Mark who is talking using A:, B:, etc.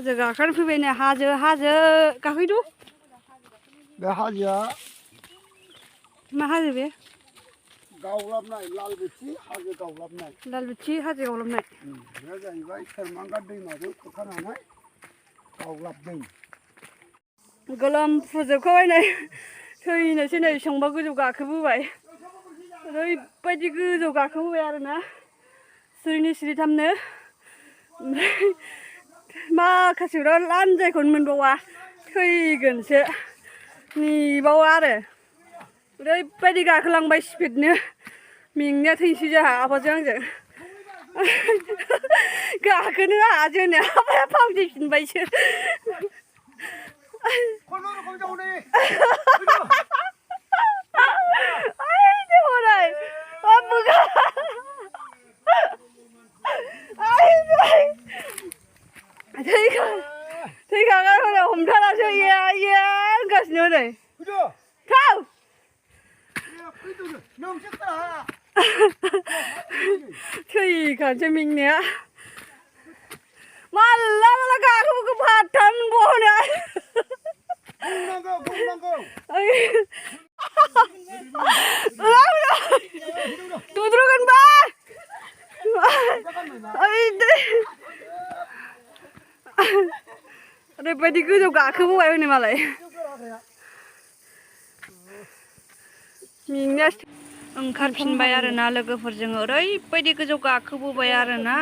A: हाजो गाखोनो फैबायनो हाजो गाखैदो
B: बे हाजोआ
A: मा हाजो बे
B: गावलाबनाय लालबोथि हाजो गावलाबनाय
A: लालबोथि हाजो गावलाबनाय
B: बे जाहैबाय सोरमांगा दैमाजों खुरखानानै गावलाबदों
A: गोलोम फुजोबखाबाय नै थैनोसै नै संबा गोजौ गाखोबोबाय ओरैबायदि गोजौ गाखोबोबाय आरोना सिरिनि सिरिथामनो ओमफ्राय माखासेफ्रा लानजायखौनो मोनबावा थैगोनसो नेबावा आरो ओरैबायदि गाखोलांबाय स्पिडनो मेंनाया थैनोसै जोंहा आफाजों आंजों गाखोनो हायासै नै आफाया फावदिफिनबायसो थैखांगार हमथानासो होनगासिनो नै थाव थैखानोसै मेंनाया माला गाखोबोखो फात्ताखौनो मोनबावा दुद्रुगोनबा ओरैबायदि गोजौ गाखोबोबाय हनै मालाय मेंनाया ओंखारफिनबाय आरोना लोगोफोरजों ओरैबायदि गोजौ गाखोबोबाय आरोना